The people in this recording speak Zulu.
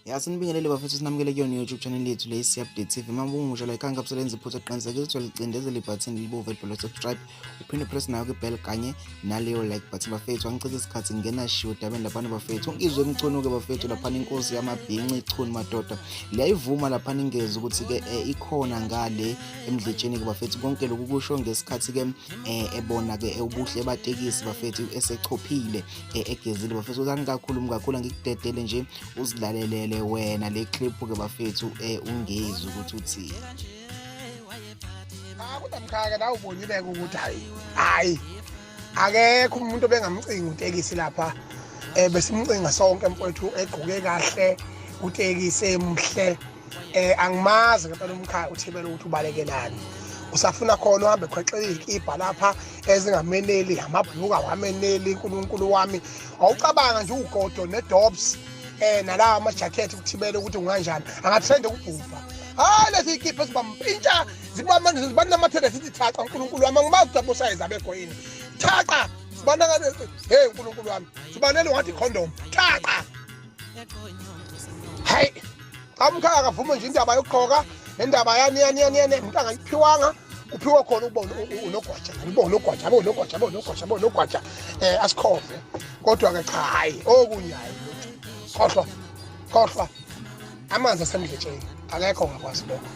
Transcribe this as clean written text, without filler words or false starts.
Ya sinibingelele bafethu, sinamukele kuyona YouTube channel yethu le Update TV. Uma ungumusha la ekhaya ngabuselenza iphutha, qiniseka ukuthi ulicindezela ibhathini libomvu elibhalwe subscribe, uphinde press nayo kwi-bell kanye naleyo like button bafethu. Angichithe isikhathi, ngena shiwo odabeni laphana bafethu. Ungizwe Mchunu-ke bafethu laphana, inkosi yamabhinci ichunu madoda, liyayivuma laphana ingezi ukuthi-ke ikhona ngale emdletsheni-ke bafethu. Konke lokhu kusho ngesikhathi-ke ebona-ke ubuhle batekisi bafethu, esechophile egezile bafethu. Ukuthi angikakhulumi kakhulu, angikudedele nje uzilalelele wena le clip ke bafethu, ungezi ukuthi uthini. Ah, kodwa mkhaya la ubonile-ke ukuthi hayi hayi, akekho umuntu obengamcinga utekisi lapha. Besimcinga sonke mfowethu, egqoke kahle utekisi, emhle. Angimazi ngempela umkhaya uthibela ukuthi ubalekelani, usafuna khona uhambe khwexela iy'kibha lapha ezingameneli, amabhuluku awameneli. Unkulunkulu wami, awucabanga nje ugodo nedobs nalawa amajakhethi kuthibele ukuthi unganjani, angatrende ukubhubha. Hayi, lezi iy'kibha ezibampintsha zibanamathele zithi thaqa. Unkulunkulu wami, angimazi ukuthi abosayizi abekho yini. Thaqa sibana, hey unkulunkulu wami, sibanele ungathi condom thaqa. Hayi cha, umkhaya akavume nje indaba yokugqoka nendaba yani yani yani yani, umuntu angayiphiwanga, uphiwe khona ukubona unogwaja, ubona unogwaja, abe unogwaja, abe unogwaja, abe unogwaja, asikhove. Kodwa-ke cha, hayi, okunye hayi lutho, khohlwa, khohlwa, amanzi asemdletsheni, akekho ongakwazi lokho.